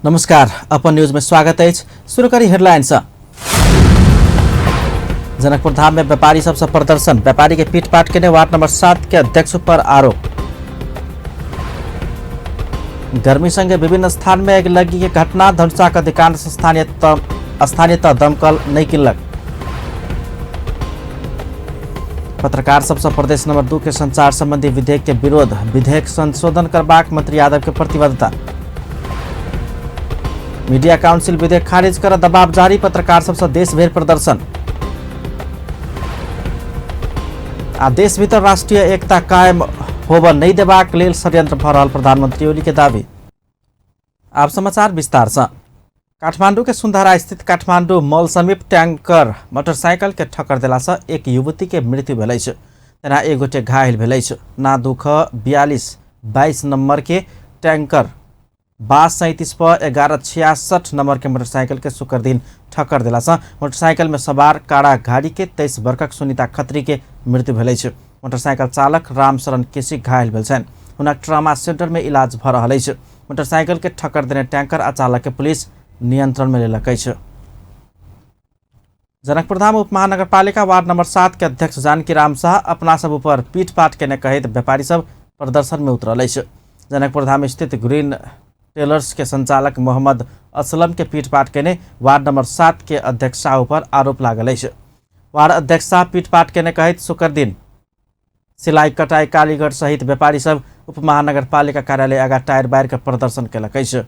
नमस्कार, अपन न्यूज में स्वागत अछि। शुरू करी हेडलाइन से। जनकपुर धाम में व्यापारी सबसे प्रदर्शन, व्यापारी के पीटपाट केने वार्ड नंबर 7 के अध्यक्ष पर आरोप। गर्मी संगे विभिन्न स्थान में अगिलगी के घटना, धनुषा के अधिकांश स्थानीय दमकल नहीं किनलक। पत्रकार सबसे प्रदेश नंबर 2 के संचार संबंधी विधेयक के विरोध, विधेयक संशोधन करबाक मंत्री यादव के प्रतिबद्धता। मीडिया काउंसिल विधेयक खारिज कर दबाव जारी, पत्रकार सबसे देश भरि प्रदर्शन। आ देश भीतर राष्ट्रीय एकता कायम होब नहीं देबाक लेल षड्यंत्र भ रहल प्रधानमंत्री ओली के दावी। आब समाचार विस्तार से। काठमांडू के सुंधारा स्थित काठमांडू मॉल समीप टैंकर मोटरसाइकिल के ठक्कर देला से एक युवती के मृत्यु भेल अछि, तेना एक गोटे घायल भेल अछि। ना 2 ख 42 22 नंबर के टैंकर 22 37 पर 11 66 नंबर के मोटरसाइकिल के शुक्र दिन ठक्कर देला से मोटरसाइकिल में सवार काड़ा घाड़ी के 23 वर्षक सुनीता खत्री के मृत्यु भेल अछि। मोटरसाइकिल चालक रामशरण केसी घायल भेल छनि, हुनक ट्रामा सेंटर में इलाज भ रहल अछि। मोटरसाइकिल के ठक्कर देने टैंकर आ चालक के पुलिस नियंत्रण में लेलक अछि। जनकपुरधाम उप महानगरपालिका वार्ड नंबर 7 के अध्यक्ष जानकी राम शाह अपना सब ऊपर पीटपाट केने कहैत व्यापारी सब प्रदर्शन में उतरल अछि। जनकपुरधाम स्थित ग्रीन टेलर्स के संचालक मोहम्मद असलम के पीटपाट केने वार्ड नंबर 7 के अध्यक्ष शाह ऊपर आरोप लागल अछि। वार्ड अध्यक्ष शाह पीटपाट केने कहैत शुक्र दिन सिलाई कटाई कालीगढ़ सहित व्यापारी सब उप महानगरपालिका कार्यालय आगा टायर बारि के प्रदर्शन केलक अछि।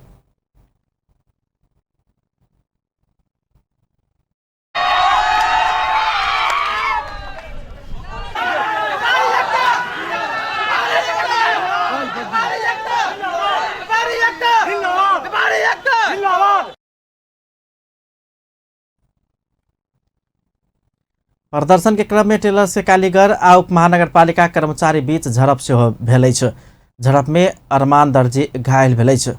प्रदर्शन के क्रम में टेलर से कालीगर आ उप महानगरपालिका कर्मचारी बीच झड़प सेहो भेल अछि। झड़प में अरमान दर्जी घायल भेल अछि।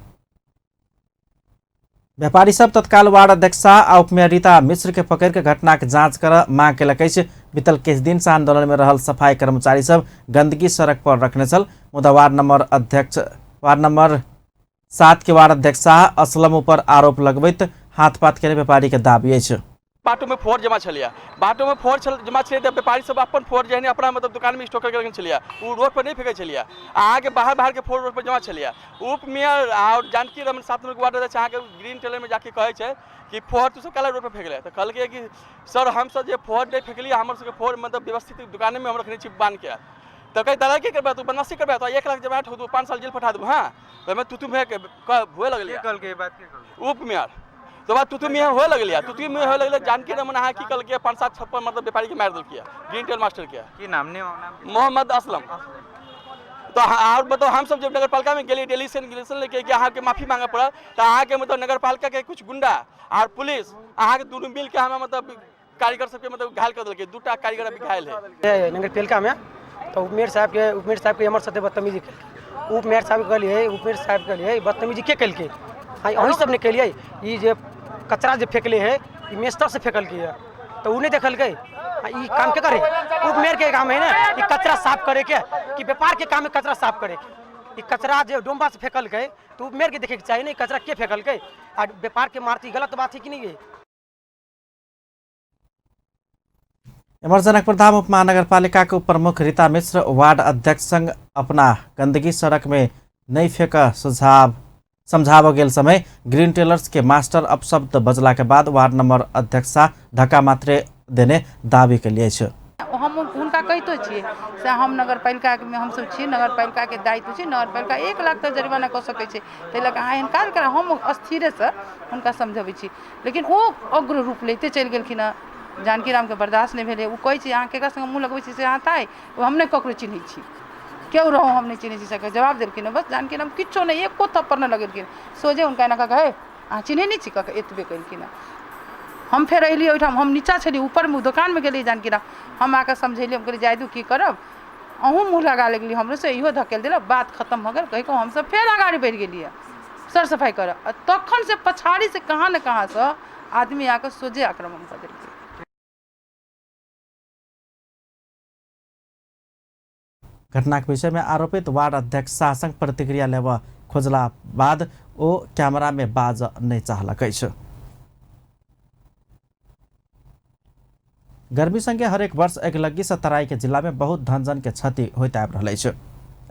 व्यापारी सब तत्काल वार्ड अध्यक्ष आ उपमेयर रीता मिश्र के पकड़ के घटना के जांच कर मांग केलक अछि। बीतल किछु दिन से आंदोलन में रहल सफाई कर्मचारी सब गंदगी सड़क पर रखने छल, मुदा वार्ड नंबर 7 के वार्ड अध्यक्ष असलम ऊपर आरोप लगबैत हाथ पात के व्यापारी के दाबी अछि। बाटो में फोर जमा छलिया, बाटो में फोर जमा छलिया तऽ व्यापारी सब अपन फोर जे है अपना मतलब दुकान में स्टॉक करके रखने छलिया, उ रोड पर नहीं फेंके छलिया। अहाँके बाहर बाहर के फोर रोड पर जमा छलिया। उप मेयर और जानकी रमन 7 नंबर के वार्ड अध्यक्ष अहाँके ग्रीन टेलर में जाके कहै छै कि फोर तू सब काला रोड पर फेंकले, तऽ कहलकै कि सर हम सब जे फोर नहीं फेंकलियै, हमर सबके फोर मतलब व्यवस्थित दुकाने में हम रखने छी बान्ह के। तऽ कहै दादा की करबै, तू बदमाशी करबै तऽ 1 लाख जमा ठोक दू, 5 साल जेल पठा देबू। हाँ, तऽ ओहिमे तू तू हुए लगलियै। के कहलकै बात, के कहलकै? उप मेयर। तो बात तुतु मियाँ होए लगलिया, तुतु मियाँ होए लगलिया। जानकी रमन अहाँ की कहलकै, 5-7 छप्पन मतलब व्यापारी के मारि देलकै, ग्रीन टेल मास्टर के। की नाम ने नाम? मोहम्मद असलम। तो और बताओ, हम सब जब नगरपालिका में गेलियै डेलीगेशन लेके कि अहाँके माफी मांगे पड़ल, तऽ अहाँके मतलब नगरपालिका के कुछ गुंडा और पुलिस अहाँके दुनू मिल के हमें मतलब कारीगर सबके मतलब घायल कर देलकै। 2टा कारीगर अभी घायल है नगरपालिका में। तो उपमेयर साहब के उपमेयर साहब के हमर साथे बदतमीजी केलकै। उपमेयर साहब के कहलियै, उपमेयर साहब के कहलियै बदतमीजी के केलकै? हाँ, अहीं सब ने केलियै। ई जे कचरा जे फेंकले है ई मेस्तर से फेंकलकै है, तऽ उ नहि देखलकै? हाँ, ई काम के करे? उपमेयर के काम है ना ई कचरा साफ करे के, कि व्यापार के काम है कचरा साफ करे के? ई कचरा जे डोम्बा से फेंकलकै तऽ उपमेयर के देखे के चाही ने कचरा के फेंकलकै। आ व्यापार के मारती गलत बात है कि नहीं है? एम्हर जनकपुरधाम उप महानगरपालिका के उप प्रमुख रीता मिश्र वार्ड अध्यक्ष संग अपना गंदगी सड़क में नहीं फेंक सुझाव समझाव गेल समय ग्रीन टेलर्स के मास्टर अपशब्द बजला के बाद वार्ड नंबर अध्यक्ष धक्का मात्रे देने दावी के लिए अछि। हम हुनका कहितो छियै से हम नगरपालिकामे हमसब छी, नगरपालिकाके दायित्व छै, नगरपालिका 1 लाख तक जरिमाना कऽ सकै छै, ताहि लऽ कऽ अहाँ एहन काज करा। हम स्थिरेसँ हुनका समझबै छी, लेकिन ओ अग्र रूप लैते चलि गेलखिन हँ। जानकी रामके बर्दाश्त नहि भेलै। ओ कहै छै अहाँ केकरा सङ्गे मुँह लगबै छी से अहाँ ताहि हम नहि ककरो चिन्है छी, केओ रहू हम नहि चिन्है छी, से जवाब देलखिन हँ। बस जानकी राम किछो नहि, एको थप्पड़ नहि लगेलखिन, सोझे हुनका एना कऽ कऽ हे अहाँ चिन्है नहि छी कऽ कऽ एतबे केलखिन हँ। हम फेर अयलियै ओहिठाम, हम नीचाँ छलियै, ऊपरमे दोकानमे गेलियै जानकी राम, हम आकऽ समझेलियै, हम कहलियै जाय दू की करब, अहूँ मुँह लगा लगलियै हमरो से, इहो धकेल देलक, बात खतम भऽ गेल कहि कऽ हमसब फेर अगाड़ी बढ़ि गेलियै सर सफाइ करऽ। आ तखन से पछाड़ी से कहाँ ने कहाँसँ आदमी आकऽ सोझे आक्रमण कऽ देलकै। घटना के विषय में आरोपित वार्ड अध्यक्ष शाह संग प्रतिक्रिया लेबऽ खोजला बाद ओ कैमरामे बाजऽ नहि चाहलक अछि। गर्मी संगे हरेक वर्ष अगिलग्गी से तराई के जिला में बहुत धनजन के क्षति होइत आबि रहल अछि।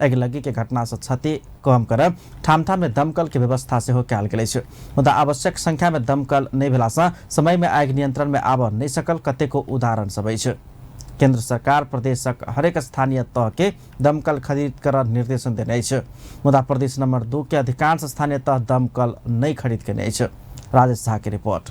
अगिलग्गी के घटना से क्षति कम करब ठाम ठाम में दमकल के व्यवस्था सेहो कयल गेल अछि, मुदा आवश्यक संख्या में दमकल नहि भेला से समय में आगि नियंत्रण में आबऽ नहि सकल कतेको उदाहरण सब अछि। केंद्र सरकार प्रदेशक हरेक स्थानीय तह के दमकल खरीद कर निर्देशन देने अछि, मुदा प्रदेश नंबर 2 के अधिकांश स्थानीय तह दमकल नहि खरीद केने अछि। राजेश झा के रिपोर्ट।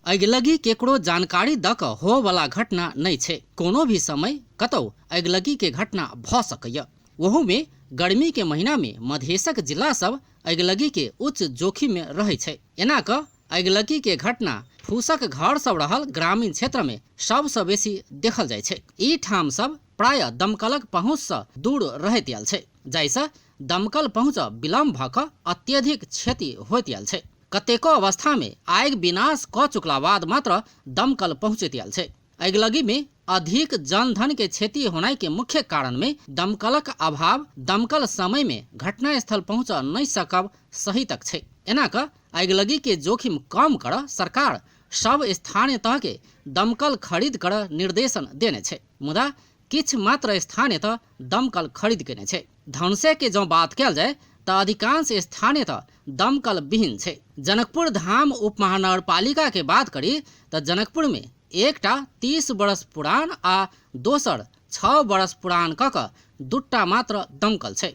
अगिलगी केकरो जानकारी द क होवला घटना नहि छै। कोनो भी समय कतौ अगिलगी के घटना भ सकैया। ओहू में गर्मी के महीना में मधेशक जिला सब अगिलगी के उच्च जोखिम में रहै छै। एना क अगिलगी के घटना फूसक घर सब रहल ग्रामीण क्षेत्र में सबसँ बेसी देखल जाइ छै। ई ठाम सब प्राय दमकलक पहुँच सँ दूर रहैत आयल छै, जाहिसँ दमकल पहुँच विलम्ब भ क अत्यधिक क्षति होइत आयल छै। कतेको अवस्था में आगि विनाश क चुकला बाद मात्र दमकल पहुँचैत आयल छै। अगिलगी में अधिक जनधन के क्षति होनाइ के मुख्य कारण में दमकलक अभाव, दमकल समय में घटनास्थल पहुँच नहि सकब सहितक छै। एना क अगिलगी के जोखिम कम कर सरकार सब स्थानीय तह के दमकल खरीद कर निर्देशन देने छै, मुदा किछु मात्र स्थानीय तह दमकल खरीद केने छै। धनुषे के जँ बात कयल जाय त अधिकांश स्थानीय तह दमकल विहीन छै। जनकपुर धाम उप महानगरपालिका के बात करी त जनकपुर में एकटा 30 बरस पुरान आ दोसर 6 बरस पुरान क क दूटा मात्र दमकल छै,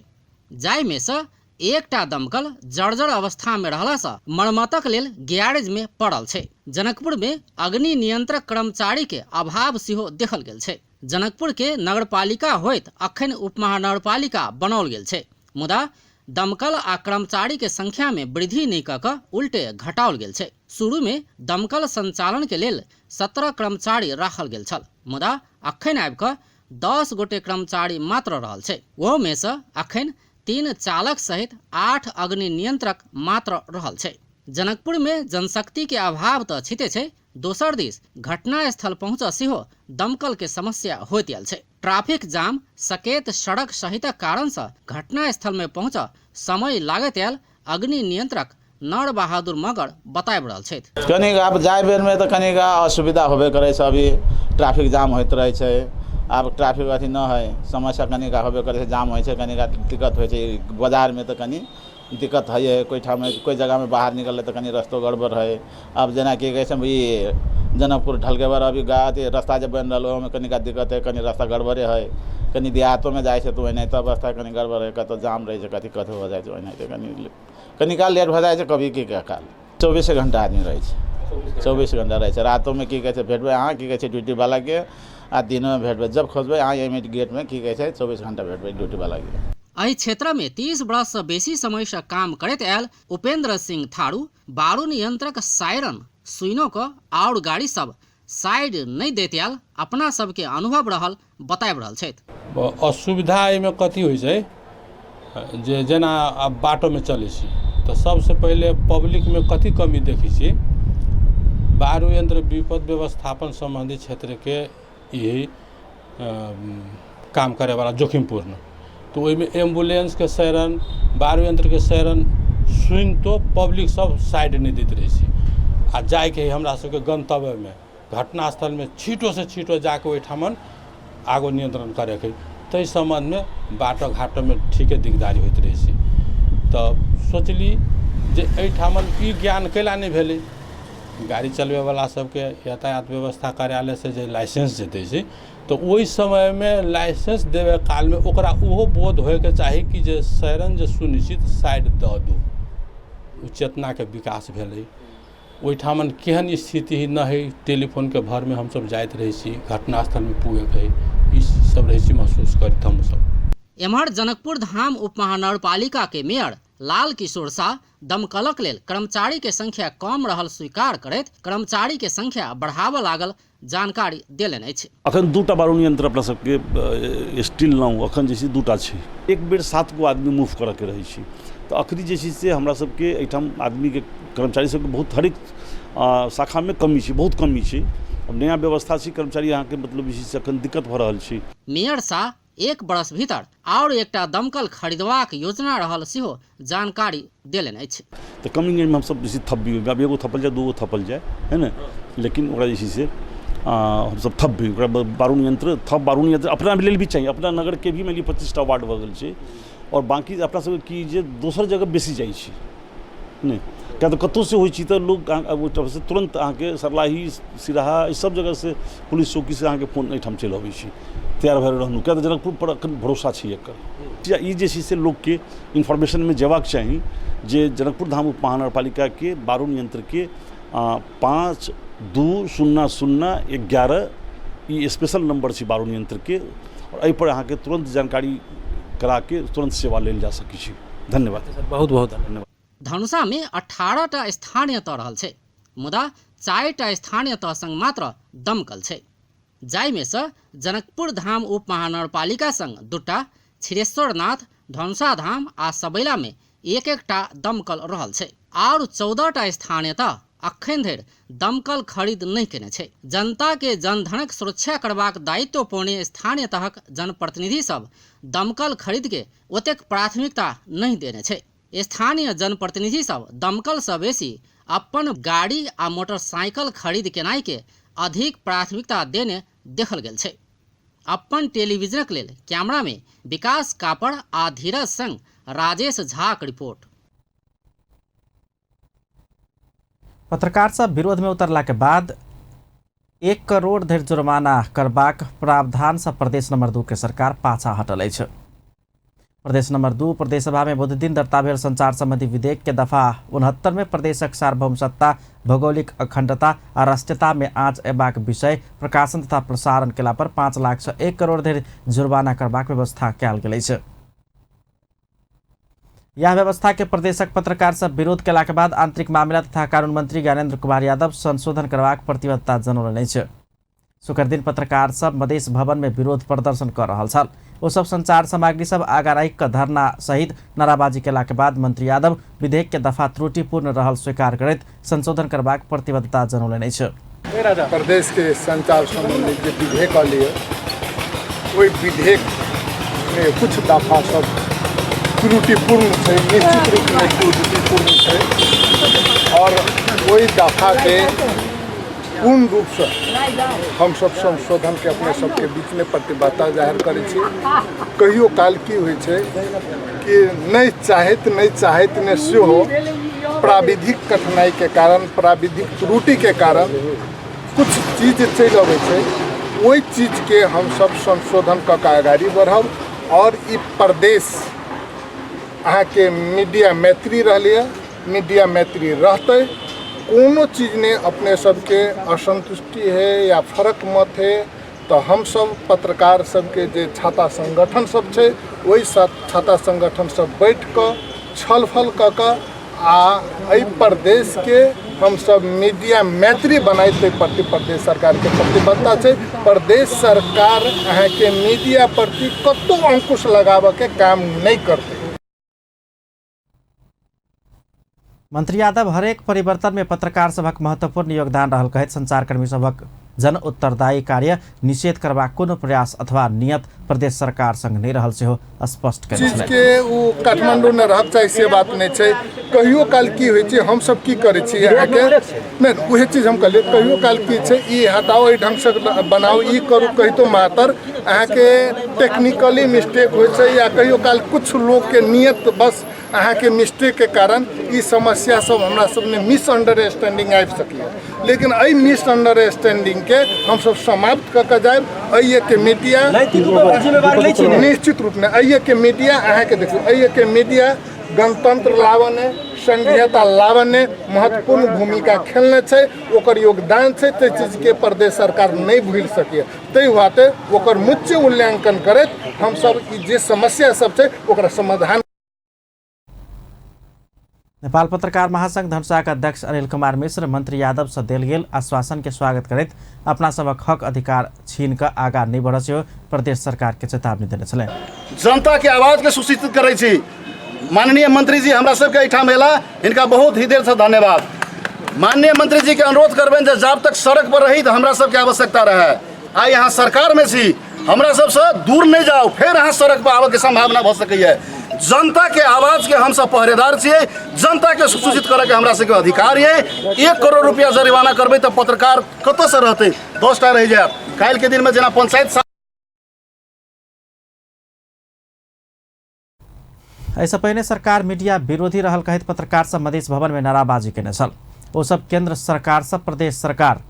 जाहिमे सँ एकटा दमकल जर्जर अवस्था में रहला सँ मरम्मतक लेल गैरेज में पड़ल छै। जनकपुर में अग्नि नियंत्रक कर्मचारी के अभाव सेहो देखल गेल छै। जनकपुर के नगरपालिका होइत अखन उप महानगरपालिका बनाओल गेल छै, मुदा दमकल आ कर्मचारी के संख्या में वृद्धि नहि क क उल्टे घटाओल गेल छै। शुरू में दमकल संचालन के लेल 17 कर्मचारी राखल गेल छल, मुदा अखन आबि क 10 गोटे कर्मचारी मात्र रहल छै। ओहोमे सँ अखन 3 चालक सहित 8 अग्नि नियंत्रक मात्र रहल छै। जनकपुर में जनशक्ति के अभाव त छिते छै, दोसर दिस घटनास्थल पहुँच सेहो दमकल के समस्या होइत आयल छै। ट्रैफिक जाम, सकेत सड़क सहितक कारण सँ घटनास्थल में पहुँच समय लागैत आयल अग्नि नियंत्रक नर बहादुर मगर बताबि रहल छथि। कनिक आब जाय बेरमे तऽ कनिक असुविधा होबे करै छै, अभी ट्रैफिक जाम होइत रहै छै। आब ट्रैफिक अथी न है, समस्या कनिक होबे करै छै, जाम होइ छै, कनिक दिक्कत होइ छै। बाजारमे तऽ कनि दिक्कत है, कोइ ठाम कोइ जगहमे बाहर निकललै तऽ कनि रस्तो गड़बड़ है। आब जेनाकि कहै छै ई जनकपुर ढलकेबर अभी अथी रास्ता जे बनि रहल ओहोमे कनिका दिक्कत है, कनि रास्ता गड़बड़े है। कनि देहातोमे जाइ छै तऽ ओनाहिते अवस्था कनि गड़बड़ है, कतहु जाम रहै छै, कथी कथी हो जाइ छै, ओनाहिते कनि कनिका लेट भऽ जाइ छै। कभी की काल 24 घंटा आदमी रहै छै, 24 घंटा रहै छै। रातोमे की कहै छै भेटबै अहाँ की कहै छै ड्यूटीवलाके, आ दिनोमे भेटबै, जब खोजबै अहाँ एहिमे गेटमे की कहै छै 24 घंटा भेटबै ड्यूटीवलाके। एहि क्षेत्र में 30 वर्ष सँ बेसी समय सँ काम करैत आयल उपेंद्र सिंह थारू बारूण यंत्रक सायरन सुइनो क आओर गाड़ी सब साइड नहि दैत आयल अपना सबके अनुभव रहल बताबि रहल छथि। असुविधा एहिमे कथी होइ छै जे जेना आब बाटोमे चलै छी तऽ सबसँ पहिले पब्लिकमे कथी कमी देखै छी, बारू यंत्र विपद व्यवस्थापन सम्बन्धी क्षेत्रके यही काम करैवला जोखिमपूर्ण, तऽ ओहिमे एम्बुलेंसके सायरन, बारू यंत्रके सायरन सुनितो पब्लिक सब साइड नहि दैत रहै छै। आ जाइके हइ हमरा सबके गन्तव्यमे, घटनास्थलमे छीटोसँ छीटो जाके ओहिठामन आगू नियंत्रण करैके हइ, ताहि सम्बन्धमे बाटो घाटोमे ठीके दिकदारी होइत रहै छै। तऽ सोचली जे एहिठामन ई ज्ञान कैला नहि भेलै गाड़ी चलबैवला सबके यातायात व्यवस्था कार्यालयसँ जे लाइसेंस जे दै छै तऽ ओहि समयमे लाइसेंस देबै कालमे ओकरा ओहो बोध होइके चाही कि जे सायरन जे सुनै छी तऽ साइड दऽ दू। ओ चेतनाके विकास भेलै। ओहिठामन केहन स्थिति नहि हइ, टेलीफोनके भरमे हमसब जाइत रहै छी, घटनास्थलमे पुगैके हइ, ई सब रहै छी महसूस करैत हमसब। एम्हर जनकपुर धाम उप महानगरपालिका के मेयर लाल किशोर शाह दमकलक लेल कर्मचारी के संख्या कम रहल स्वीकार करैत कर्मचारी के संख्या बढ़ाबऽ लागल जानकारी देलनि अछि। अखन 2टा बारूण यंत्र अपना सबके स्टील नाउ अखन जे छै 2टा छै। एक बेर 7 गो आदमी मूव करऽके रहै छै, तऽ अखनी जे छै से हमरा सबके एहिठाम आदमीके कर्मचारी सबके बहुत हरेक शाखामे कमी छै, बहुत कमी छै। अब नया व्यवस्था छै, कर्मचारी अहाँके मतलब जे छै से एखन दिक्कत भऽ रहल छै। मेयर शाह 1 बरस भीतर आओर एकटा दमकल खरीदबाक योजना रहल सेहो जानकारी देलनि अछि। तऽ कमिंग एजमे हमसब जे छै थपबी, आब एगो थपल जाय, दूगो थपल जाय, है ने, लेकिन ओकरा जे छै से हमसब थपबी। ओकरा बारुण यंत्र थप, बारुण यंत्र अपना लेल भी चाही, अपना नगरके भी मानि लिअ 25टा वार्ड भऽ गेल छै, आओर बाँकी अपना सबके की जे दोसर जगह बेसी जाइ छै नहि, किया तऽ कतहुसँ होइ छै तऽ लोक ओहिठामसँ तुरन्त अहाँके सर्लाही, सिराहा, एहि सब जगहसँ पुलिस चौकीसँ अहाँके फोन एहिठाम चलि अबै छै, तैयार भऽ रहलहुँ, किया तऽ जनकपुरपर एखन भरोसा छै एकर। ई जे छै से लोकके इन्फॉर्मेशनमे जेबाक चाही जे जनकपुर धाम उप महानगरपालिकाके बारुण यंत्रके 5 2 0 0 11 ई स्पेशल नम्बर छै बारुण यंत्रके, आओर एहिपर अहाँके तुरन्त जानकारी कराके तुरन्त सेवा लेल जा सकै छै। धन्यवाद सर, बहुत बहुत धन्यवाद। धनुषा में 18टा स्थानीय तह रहल छै, मुदा 4टा स्थानीय तह संग मात्र दमकल छै, जाहिमे सँ जनकपुर धाम उप महानगरपालिका संग 2टा, क्षीरेश्वरनाथ, धनुषा धाम आ सबैला में 1-1टा दमकल रहल छै। आओर 14टा स्थानीय तह अखन धरि दमकल खरीद नहि केने छै। जनता के जनधनक सुरक्षा करबाक दायित्व पौने स्थानीय तहक जनप्रतिनिधि सब दमकल खरीद के ओतेक प्राथमिकता नहि देने छै। स्थानीय जनप्रतिनिधि सब दमकल सँ बेसी अपन गाड़ी आ मोटरसाइकिल खरीद केनाइ के अधिक प्राथमिकता देने देखल गेल छै। अपन टेलीविजनक लेल कैमरा में विकास कापड़ आ धीरज संग राजेश झाक रिपोर्ट। पत्रकार सब विरोध में उतरला के बाद 1 करोड़ धरि जुर्माना करबाक प्रावधान से प्रदेश नंबर 2 के सरकार पाछा हटल अछि। प्रदेश नंबर 2 प्रदेश सभा में बुध दिन दर्ता भेल संचार संबंधी विधेयक के दफा 69 में प्रदेशक सार्वभौम सत्ता, भौगोलिक अखंडता आ राष्ट्रीयता में आँच अयबाक विषय प्रकाशन तथा प्रसारण केला पर 5 लाख से 1 करोड़ धरि जुर्माना करबाक व्यवस्था कयल गेल अछि। यह व्यवस्था के प्रदेशक पत्रकार सब विरोध केला के बाद आंतरिक मामिला तथा कानून मंत्री ज्ञानेन्द्र कुमार यादव संशोधन करबाक प्रतिबद्धता जनौलनि अछि। शुक्र दिन पत्रकार सब मधेश भवन में विरोध प्रदर्शन कर रहल छल। ओ सब संचार सामग्री सब आगा राखि कऽ धरना सहित नाराबाजी केला के बाद मंत्री यादव विधेयक के दफा त्रुटिपूर्ण रहल स्वीकार करैत संशोधन करबाक प्रतिबद्धता जनौलनि अछि। प्रदेश के संचार संबंधी जे विधेयक अलिए ओहि विधेयक में कुछ दफा सब त्रुटिपूर्ण छै, निश्चित रूप में त्रुटिपूर्ण छै और ओहि दफा के पूर्ण रूप से हम सब संशोधन के अपने सबके बीच में प्रतिबद्धता जाहिर करै छी। कहियो काल की होइ छै कि नहीं चाहैत ने सेहो प्राविधिक कठिनाई के कारण, प्राविधिक त्रुटि के कारण कुछ चीज चलि अबै छै, ओहि चीज के हम सब संशोधन कऽ के अगाड़ी बढ़ब। और ई प्रदेश अहाँके मीडिया मैत्री रहलैए, मीडिया मैत्री रहतै। कोनो चीज ने अपने सबके असंतुष्टि है या फर्क मत है तो हम सब पत्रकार सबके जे छाता संगठन सब छै ओहि छाता संगठन सब बैठ कऽ छलफल कऽ कऽ आ एहि प्रदेश के हम सब मीडिया मैत्री बनाए ताहि प्रति प्रदेश सरकार के प्रतिबद्धता छै। प्रदेश सरकार अहाँके मीडिया प्रति कतहु अंकुश लगाबऽ के काम नहीं करतै। मंत्री यादव हरेक परिवर्तन में पत्रकार सभक महत्वपूर्ण योगदान रहल कहैत संचारकर्मी सभक जन उत्तरदायी कार्य निषेध करबाक कोनो प्रयास अथवा नियत प्रदेश सरकार संग नहीं रहल सेहो स्पष्ट कयने चीज के ओ काठमांडू ने रहक चाही से बात नहीं छै। कहियो काल की होइ छै हम सब की करै छी अहाँके नहीं उहे चीज हम कहलियै, कहियो काल की छै ई हटाओ एहि ढंग से बनाओ ई करू कहितो मातर अहाँके टेक्निकली मिस्टेक होइ छै या कहियो काल कुछ लोकके नियत बस अहाँके मिस्टेक के कारण ई समस्या सब हमरा सबमे मिसअंडरस्टैंडिंग आबि सकैए। लेकिन एहि मिसअंडरस्टैंडिंग के हमसब समाप्त कऽ के जायब। एहिके मीडिया निश्चित रूपमे एहिके मीडिया अहाँके देखियौ एहिके मीडिया गणतंत्र लाबऽमे संघीयता लाबऽमे महत्वपूर्ण भूमिका खेलने छै, ओकर योगदान छै। ताहि चीजके प्रदेश सरकार नहि भूलि सकैए, ताहि वास्ते ओकर मुख्य मूल्यांकन करैत हमसब ई जे समस्या सब छै ओकरा समाधान। नेपाल पत्रकार महासंघ धनुषाक अध्यक्ष अनिल कुमार मिश्र मंत्री यादव से देल गेल आश्वासन के स्वागत करैत अपना सबक हक अधिकार छीन कऽ आगा नहीं बढ़ सेहो प्रदेश सरकार के चेतावनी देने छलनि। जनता के आवाज के सूचित करै छी। माननीय मंत्री जी हमरा सबके एहिठाम अयला, हिनका बहुत हृदय से धन्यवाद। माननीय मंत्री जी के अनुरोध करबनि जे जाब तक सड़क पर रही तऽ हमरा सबके आवश्यकता रहै। आइ अहाँ सरकारमे छी, हमरा सबसँ दूर नहि जाउ, फेर अहाँ सड़क पर आबऽके सम्भावना भऽ सकैए। जनताके आवाजके हमसब पहरेदार छियै, जनताके सुसूचित करऽके हमरा सबके अधिकार ये। 1 करोड़ रुपया जरिमाना करबै तऽ पत्रकार कतऽसँ रहतै? 10टा रहि जायत। काल्हिके दिनमे जेना पंचायत। एहिसँ पहिने सरकार मीडिया विरोधी रहल कहैत पत्रकार सब मधेश भवन में नाराबाजी केने छल। ओ सब केंद्र सरकार सब प्रदेश सरकार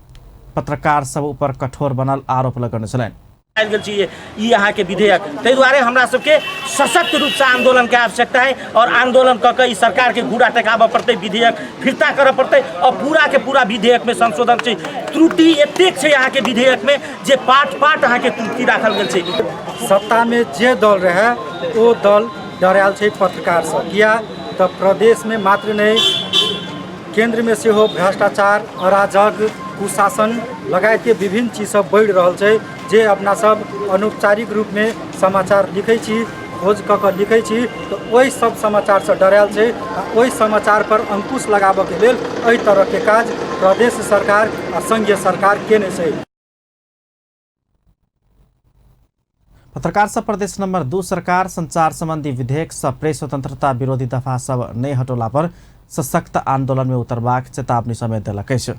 पत्रकार सब ऊपर कठोर बनल आरोप लगौने छलनि। आबि गेल छी ई अहाँके विधेयक, ताहि दुआरे हमरा सबके सशक्त रूपसँ आंदोलनके आवश्यकता है और आंदोलन कऽ के ई सरकारके घूरा टेकाबऽ पड़तै, विधेयक फिर्ता करऽ पड़तै और पूरा के पूरा विधेयकमे संशोधन छै। त्रुटि एतेक छै अहाँके विधेयकमे जे पार्ट पार्ट अहाँके त्रुटि राखल गेल छै। सत्तामे जे दल रहै ओ दल डरायल छै पत्रकारसँ, किया तऽ प्रदेशमे मात्र नहि केन्द्रमे सेहो भ्रष्टाचार, अराजक, कुशासन लगायतके विभिन्न चीज सब बढ़ि रहल छै, जे अपना सब अनौपचारिक रूपमे समाचार लिखै छी, खोज कऽ कऽ लिखै छी, तऽ ओहि सब समाचारसँ डरायल छै आ ओहि समाचारपर अंकुश लगाबऽके लेल एहि तरहके काज प्रदेश सरकार आ संघीय सरकार केने छै। पत्रकार सब प्रदेश नंबर 2 सरकार संचार संबंधी विधेयक सब प्रेस स्वतंत्रता विरोधी दफा सब नहि हटौला पर सशक्त आंदोलन में उतरबाक चेतावनी समेत देलक अछि।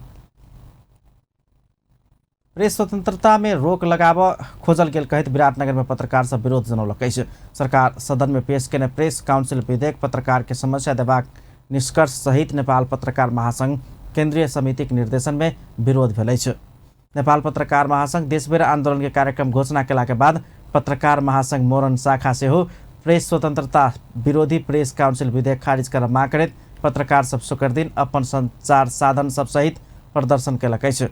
प्रेस स्वतंत्रता में रोक लगाबऽ खोजल गेल कहैत विराटनगर में पत्रकार सब विरोध जनौलक अछि। सरकार सदन में पेश केने प्रेस काउंसिल विधेयक पत्रकार के समस्या देबाक निष्कर्ष सहित नेपाल पत्रकार महासंघ केंद्रीय समितिक निर्देशन में विरोध भेल अछि। नेपाल पत्रकार महासंघ देशभरि आंदोलन के कार्यक्रम घोषणा केला के बाद पत्रकार महासंघ मोरन शाखा सेहो प्रेस स्वतंत्रता विरोधी प्रेस काउंसिल विधेयक खारिज करऽ मांग करैत पत्रकार सब शुक्र दिन अपन संचार साधन सब सहित प्रदर्शन केलक अछि।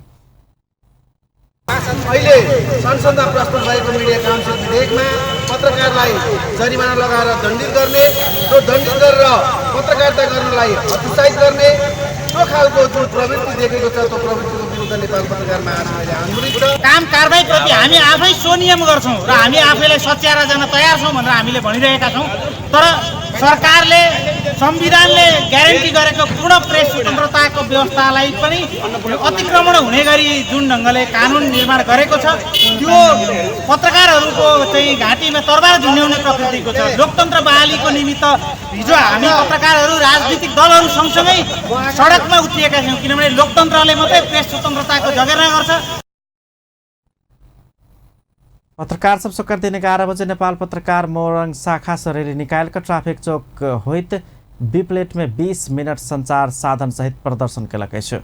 अहिले संसदमा प्रस्तुत भएको मिडिया काउन्सिल विधेयकमा पत्रकारलाई जरिमाना लगाएर दण्डित गर्ने, त्यो दण्डित गरेर पत्रकारिता गर्नलाई हतोत्साहित गर्ने त्यो खालको जुन प्रवृत्ति देखेको छ त्यो प्रवृत्तिको विरुद्ध नेपाल पत्रकार महासङ्घले आन्दोलित छ। काम कारबाहीप्रति हामी आफै स्वनियम गर्छौँ र हामी आफैलाई सच्याएर जान तयार छौँ भनेर हामीले भनिरहेका छौँ, तर सरकारले संविधानले ग्यारेन्टी गरेको पूर्ण प्रेस स्वतन्त्रताको व्यवस्थालाई पनि अतिक्रमण हुने गरी जुन ढङ्गले कानुन निर्माण गरेको छ त्यो पत्रकारहरूको चाहिँ घाँटीमा तरबार झुन्ड्याउने प्रकृतिको छ। लोकतन्त्र बहालीको निमित्त हिजो हामी पत्रकारहरू राजनीतिक दलहरू सँगसँगै सडकमा उत्रिएका थियौँ, किनभने लोकतन्त्रले मात्रै प्रेस स्वतन्त्रताको जगेर्ना गर्छ। पत्रकार सब शुक्र दिन 11 बजे नेपाल पत्रकार मोरङ शाखा सरेली निकालका ट्राफिक चौक होइत बीप्लेट में 20 मिनट संचार साधन सहित प्रदर्शन केलक अछि।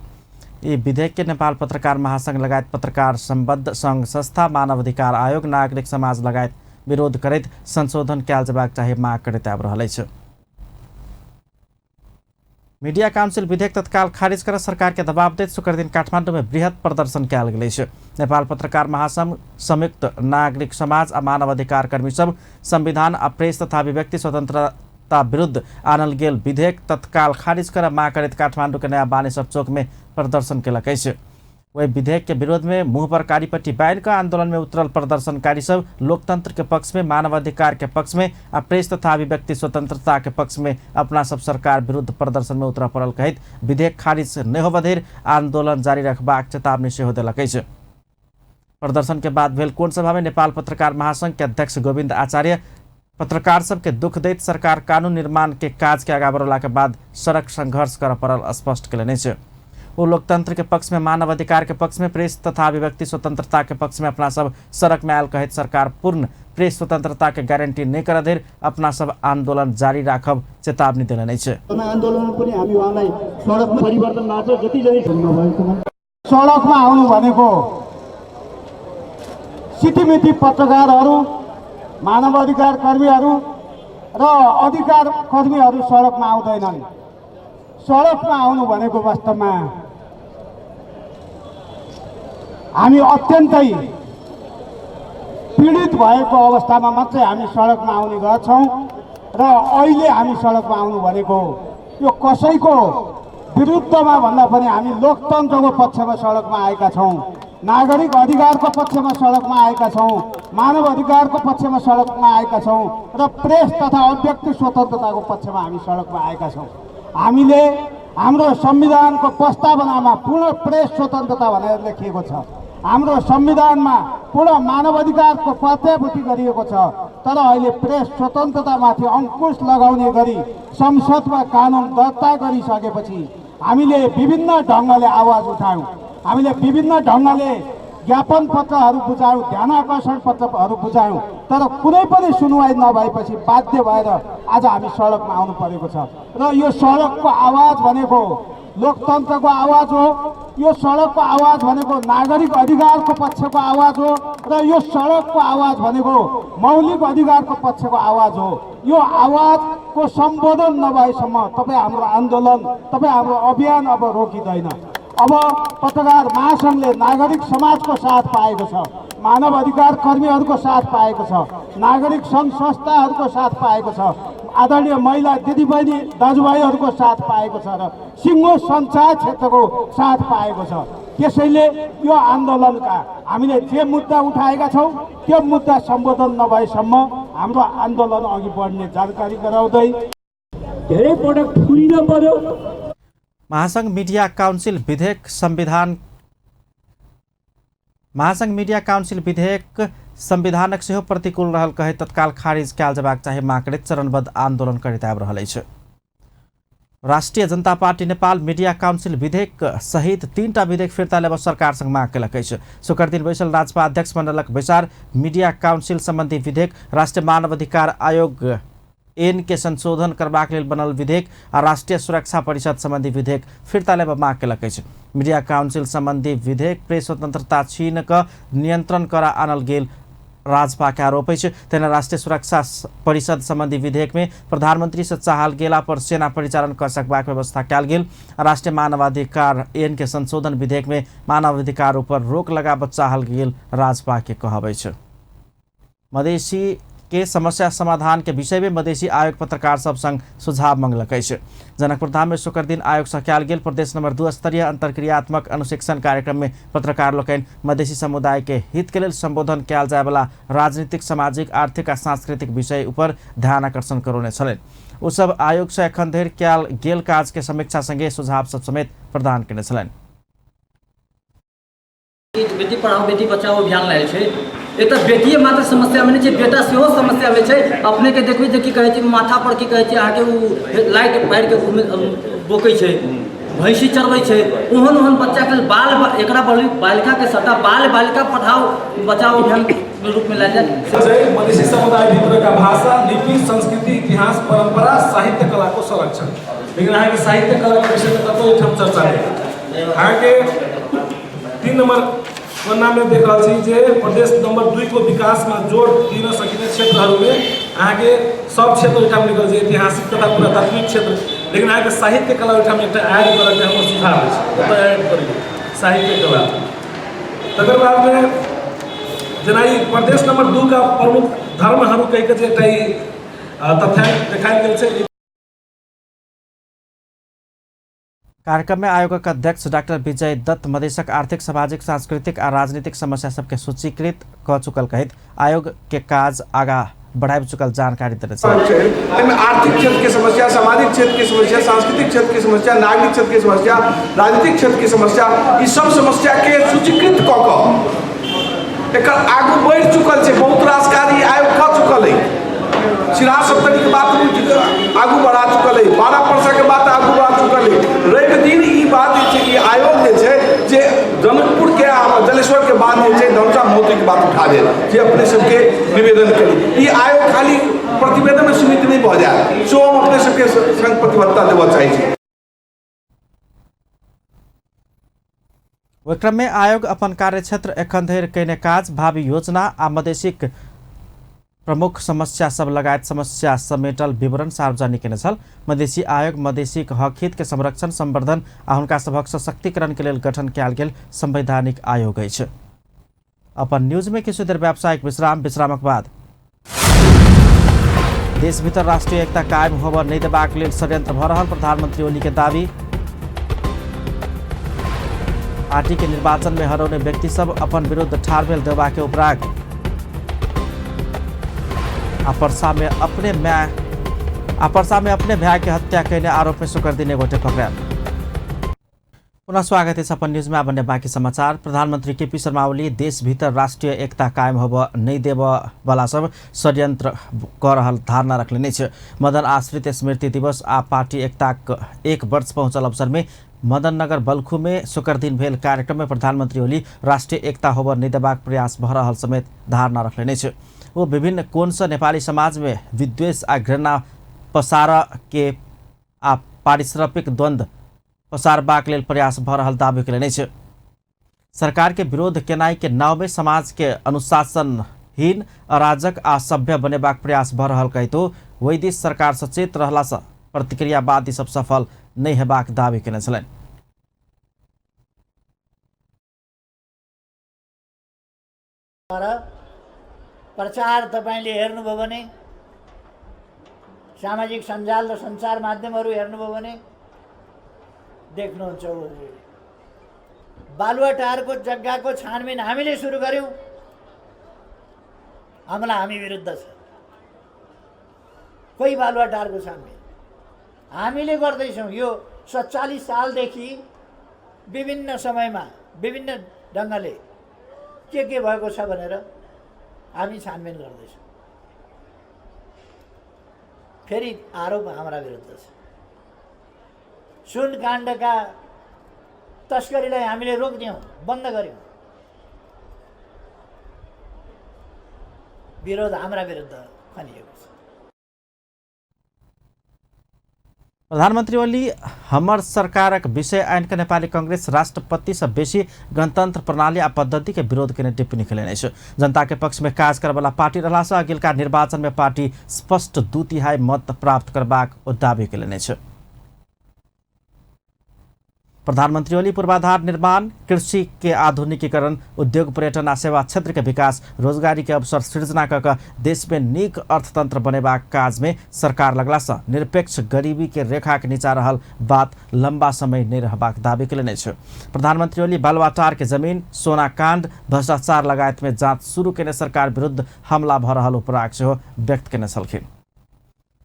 ई विधेयक के नेपाल पत्रकार महासंघ लगायत पत्रकार सम्बद्ध संघ संस्था, मानवाधिकार आयोग, नागरिक समाज लगायत विरोध करैत संशोधन कयल जेबाक चाही माग करैत आबि रहल अछि। मीडिया काउंसिल विधेयक तत्काल खारिज कर सरकार के दबाव दैत शुक्र दिन काठमांडू में बृहत प्रदर्शन कयल गेल अछि। नेपाल पत्रकार महासंघ, संयुक्त नागरिक समाज आ मानवाधिकार कर्मी सब संविधान आ प्रेस तथा अभिव्यक्ति स्वतंत्रता विरुद्ध आनल गेल विधेयक तत्काल खारिज कर माग करैत काठमांडू के नया बानेश्वर चौक में प्रदर्शन केलक अछि। वही विधेयक के विरोध में मुँह पर कारी पट्टी बान्हि कऽ आंदोलन में उतरल प्रदर्शनकारी सब लोकतंत्र के पक्ष में, मानवाधिकार के पक्ष में आ प्रेस तथा अभिव्यक्ति स्वतंत्रता के पक्ष में अपना सब सरकार विरुद्ध प्रदर्शन में उतरऽ पड़ल कहैत विधेयक खारिज नहि होबऽ धरि आंदोलन जारी रखबाक चेतावनी सेहो देलक अछि। प्रदर्शन के बाद भेल कोण सभा में नेपाल पत्रकार महासंघ के अध्यक्ष गोविन्द आचार्य पत्रकार सबके दुख दैत सरकार कानून निर्माण के काज के आगा बढ़ौला के बाद सड़क संघर्ष करऽ पड़ल स्पष्ट केलनि अछि। ओ लोकतंत्र के पक्ष में, मानवाधिकार के पक्ष में, प्रेस तथा अभिव्यक्ति स्वतंत्रता के पक्ष में अपना सब सड़क में आयल कहैत सरकार पूर्ण प्रेस स्वतंत्रता के गारंटी नहि करऽ धरि अपना सब आंदोलन जारी राखब चेतावनी देलनि अछि। आन्दोलन पनि हामी उहाँलाई सडकमा परिवर्तन लाग्छ, जति जति सडकमा आउनु भनेको सितिमिति पत्रकारहरू, मानवाधिकार कर्मीहरू र अधिकार कर्मीहरू सडकमा आउँदैनन्। सडकमा आउनु भनेको वास्तवमा हामी अत्यन्तै पीडित भएको अवस्थामा मात्रै हामी सडकमा आउने गर्छौँ र अहिले हामी सडकमा आउनु भनेको यो कसैको विरुद्धमा भन्दा पनि हामी लोकतन्त्रको पक्षमा सडकमा आएका छौँ, नागरिक अधिकारको पक्षमा सडकमा आएका छौँ, मानव अधिकारको पक्षमा सडकमा आएका छौँ र प्रेस तथा अभिव्यक्ति स्वतन्त्रताको पक्षमा हामी सडकमा आएका छौँ। हामीले हाम्रो संविधानको प्रस्तावनामा पूर्ण प्रेस स्वतन्त्रता भनेर लेखिएको छ। हाम्रो संविधानमा पूर्ण मानवाधिकारको प्रत्याभूति गरिएको छ। तर अहिले प्रेस स्वतन्त्रतामाथि अङ्कुश लगाउने गरी संसदमा कानुन दर्ता गरिसकेपछि हामीले विभिन्न ढङ्गले आवाज उठायौँ, हामीले विभिन्न ढङ्गले ज्ञापन पत्रहरू बुझायौँ, ध्यानाकर्षण पत्रहरू बुझायौँ, तर कुनै पनि सुनवाई नभएपछि बाध्य भएर आज हामी सडकमा आउनु परेको छ। र यो सडकको आवाज भनेको लोकतन्त्रको आवाज हो, यो सडकको आवाज भनेको नागरिक अधिकारको पक्षको आवाज हो, र यो सडकको आवाज भनेको मौलिक अधिकारको पक्षको आवाज हो। यो आवाजको सम्बोधन नभएसम्म तपाईँ हाम्रो आन्दोलन, तपाईँ हाम्रो अभियान अब रोकिँदैन। अब पत्रकार महासङ्घले नागरिक समाजको साथ पाएको छ, मानव अधिकार कर्मीहरूको साथ पाएको छ, नागरिक सङ्घ संस्थाहरूको साथ पाएको छ, आदरणीय महिला दिदीबहिनी दाजुभाइहरूको साथ पाएको छ र सिङ्गो सञ्चार क्षेत्रको साथ पाएको छ। त्यसैले यो आन्दोलनका हामीले जे मुद्दा उठाएका छौँ त्यो मुद्दा सम्बोधन नभएसम्म हाम्रो आन्दोलन अघि बढ्ने जानकारी गराउँदै धेरै पटक थुनिन पर्यो। महासङ्घ मिडिया काउन्सिल विधेयक संविधान महासङ्घ मिडिया काउन्सिल विधेयक संविधानक सेहो प्रतिकूल रहल कहे तत्काल खारिज कयल जयबाक चाही माग करैत चरणबद्ध आन्दोलन करैत आबि रहल अछि। राष्ट्रिय जनता पार्टी नेपाल मीडिया काउन्सिल विधेयक सहित 3टा विधेयक फिर्ता लेबऽ सरकार संग माग केलक अछि। शुक्र दिन बैसल राजपा अध्यक्ष मण्डलक बैसार मीडिया काउन्सिल सम्बन्धी विधेयक, राष्ट्रिय मानवाधिकार आयोग एन के संशोधन करबाक लेल बनल विधेयक आ राष्ट्रिय सुरक्षा परिषद सम्बन्धी विधेयक फिर्ता लेबऽ माग केलक अछि। मीडिया काउन्सिल सम्बन्धी विधेयक प्रेस स्वतंत्रता छीन कऽ नियंत्रण करा आनल गेल राजपा के आरोप अछि। तहिना राष्ट्रिय सुरक्षा परिषद सम्बन्धी विधेयक में प्रधानमंत्री से चाहल गेला पर सेना परिचालन कऽ सकबाक व्यवस्था कयल गेल। राष्ट्रिय मानवाधिकार एन के संशोधन विधेयक में मानवाधिकार ऊपर रोक लगाबऽ चाहल गेल राजपा के कहब अछि। मधेसी के समस्या समाधान के विषय में मधेसी आयोग पत्रकार सब संग सुझाव मंगलक अछि। जनकपुर धाम में शुक्र दिन आयोग से कयल गेल प्रदेश नंबर 2 स्तरीय अंतर्क्रियात्मक अनुशिक्षण कार्यक्रम में पत्रकार लोकनि मधेसी समुदाय के हित के लेल संबोधन कयल जायवला राजनीतिक, सामाजिक, आर्थिक आ सांस्कृतिक विषय ऊपर ध्यान आकर्षण करौने छलनि। ओ सब आयोग से एखन धरि कयल गेल काज के समीक्षा संगे सुझाव सब समेत प्रदान केने छलनि। बेटी पढ़ाओ बेटी बचाओ अभियान लायल छै, एक तऽ बेटिए मात्र समस्यामे नहि छै, बेटा सेहो समस्यामे छै। अपनेके देखबै जे की कहै छै, माथा पर की कहै छै अहाँके ओ लाइट बारिके बोकै छै, भैंसी चरबै छै, ओहन ओहन बच्चाके बाल एकरा बालिकाके सबटा बाल बालिका पढ़ाओ बचाओ अभियान रूपमे लायल जाय। मधेसी समुदायभित्रका भाषा, लिपि, संस्कृति, इतिहास, परम्परा, साहित्य, कलाको संरक्षण। लेकिन अहाँके साहित्य कलाके विषयमे कतौ एहिठाम चर्चा नहि। अहाँके 3 नम्बर पन्नामे देख रहल छी जे प्रदेश नम्बर 2 को विकासमा जोड दिन सकिने क्षेत्रहरूमे अहाँके सब क्षेत्र ओहिठाम लिखल छै, ऐतिहासिक तथा पुरातात्विक क्षेत्र। लेकिन अहाँके साहित्य कला ओहिठाम एकटा ऐड करऽके हमर सुझाव अछि, ओतऽ ऐड करियौ साहित्य कला। तकर बादमे जेना ई प्रदेश नम्बर 2 का प्रमुख धर्महरू कहिके जे एकटा ई तथ्यांक देखायल गेल छै। कार्यक्रम में आयोगक अध्यक्ष डॉक्टर विजय दत्त मधेशक आर्थिक, सामाजिक, सांस्कृतिक आ राजनीतिक समस्या सबके सूचीकृत कऽ चुकल कहैत आयोग के काज आगा बढ़ाबि चुकल जानकारी देने छल। एहिमे आर्थिक क्षेत्र के समस्या, सामाजिक क्षेत्र के समस्या, सांस्कृतिक क्षेत्र के समस्या, नागरिक क्षेत्र के समस्या, राजनीतिक क्षेत्र के समस्या, ई सब समस्या के सूचीकृत कऽ कऽ एकर आगू बढ़ि चुकल छै। बहुत रास कार्य आयोग कऽ चुकल है। सिराहा सप्तरी के बात आगू बढ़ा चुकल है, 12 परसा के बात आगू बढ़ा चुकल है। रवि दिन ई बात जे ई आयोग जे छै जे जनकपुर के जलेश्वर के बात जे छै धनुषा महोत्तरी के बात उठा देल जे अपने सबके निवेदन करी। ई आयोग खाली प्रतिवेदन में सीमित नहीं भऽ जाए, सो हम अपने सबके संग प्रतिबद्धता देबऽ चाहै छी। ओहि क्रम में आयोग अपन कार्यक्षेत्र एखन धरि कयने काज, भावी योजना आ मधेसीक प्रमुख समस्या सब लगायत समस्या समेटल विवरण सार्वजनिक केने छल। मधेसी आयोग मधेसीक हक हित के संरक्षण, संवर्धन आ हुनका सभक सशक्तिकरण के लेल गठन कयल गेल संवैधानिक आयोग अछि। अपन न्यूज में किछु देर व्यावसायिक विश्राम, विश्रामक बाद देश भीतर राष्ट्रीय एकता कायम होबऽ नहि देबाक लेल षड्यंत्र भऽ रहल प्रधानमंत्री ओली के दावी। पार्टी के निर्वाचन में हरौने व्यक्ति सब अपन विरुद्ध ठाढ़ भेल देवा के उपराग। आ परसा में अपने भाई के हत्या केने आरोप में शुक्र दिन एक गोटे पकड़ायल। पुनः स्वागत है अपन न्यूजमा बन्ने बाँकी समाचार। प्रधानमन्त्री केपी शर्मा ओली देशभित्र राष्ट्रिय एकता कायम होब नै देब वाला सब षड्यन्त्र क रहल धारणा रखले छ। मदन आश्रित स्मृति दिवस आ पार्टी एकताक 1 वर्ष पहुँचल अवसर में मदननगर बल्खु में शुक्र दिन भेल कार्यक्रम में प्रधानमन्त्री ओली राष्ट्रिय एकता होब नै देबाक प्रयास भ रहल समेत धारणा रखले छ। वो विभिन्न कोण से नेपाली समाज में विद्वेष आ घृणा पसार के आ पारिश्रमिक द्वंद्व पसारबाक लेल प्रयास भ रहल दावी कयलनि अछि। सरकार के विरोध केनाइ के नाव में समाज के अनुशासनहीन, अराजक आ सभ्य बनेबाक प्रयास भ रहल कहितो ओहि दिस सरकार सचेत रहला सँ प्रतिक्रियावादी सब सफल नहि हेबाक दावी केने छलनि। तर प्रचार तपाईले हेर्नुभयो भने, सामाजिक सञ्जाल र सञ्चार माध्यमहरू हेर्नुभयो भने देख्नुहुन्छ। बालुवाटारको जग्गाको छानबिन हामीले सुरु गर्यौं, हमला हामी विरुद्ध छ। कोही बालुवाटारको छानबिन हामीले गर्दैछौँ। यो 47 सालदेखि विभिन्न समयमा विभिन्न ढङ्गले के भएको छ भनेर हामी छानबिन गर्दैछौँ। फेरि आरोप हाम्रा विरुद्ध छ। सुनकाण्डका तस्करीलाई हामीले रोकिदियौँ, बन्द गर्यौँ, विरोध हाम्रा विरुद्ध खनिएको छ। प्रधानमन्त्री ओली हमर सरकारक विषय आइन के नेपाली कांग्रेस राष्ट्रपति से बेसी गणतंत्र प्रणाली आ पद्धति के विरोध केने टिप्पणी केलनि अछि। जनता के पक्ष में काज करबला पार्टी रहला से अगिलका निर्वाचन में पार्टी स्पष्ट 2/3 मत प्राप्त करबाक ओ दावी केलनि अछि। प्रधानमन्त्री ओली पूर्वाधार निर्माण, कृषि के आधुनिकीकरण, उद्योग, पर्यटन आ सेवा क्षेत्र के विकास, रोजगारी के अवसर सृजना क देश में नीक अर्थतंत्र बनेबाक काज में सरकार लगला से निरपेक्ष गरीबी के रेखा के नीचा रहल बात लंबा समय नहीं रहबाक दावी केलनि अछि। प्रधानमन्त्री ओली बालुवाटार के जमीन, सोनाकांड, भ्रष्टाचार लगायत में जाँच शुरू केने सरकार विरुद्ध हमला भ रहल उपराग सेहो व्यक्त केने छलखिन।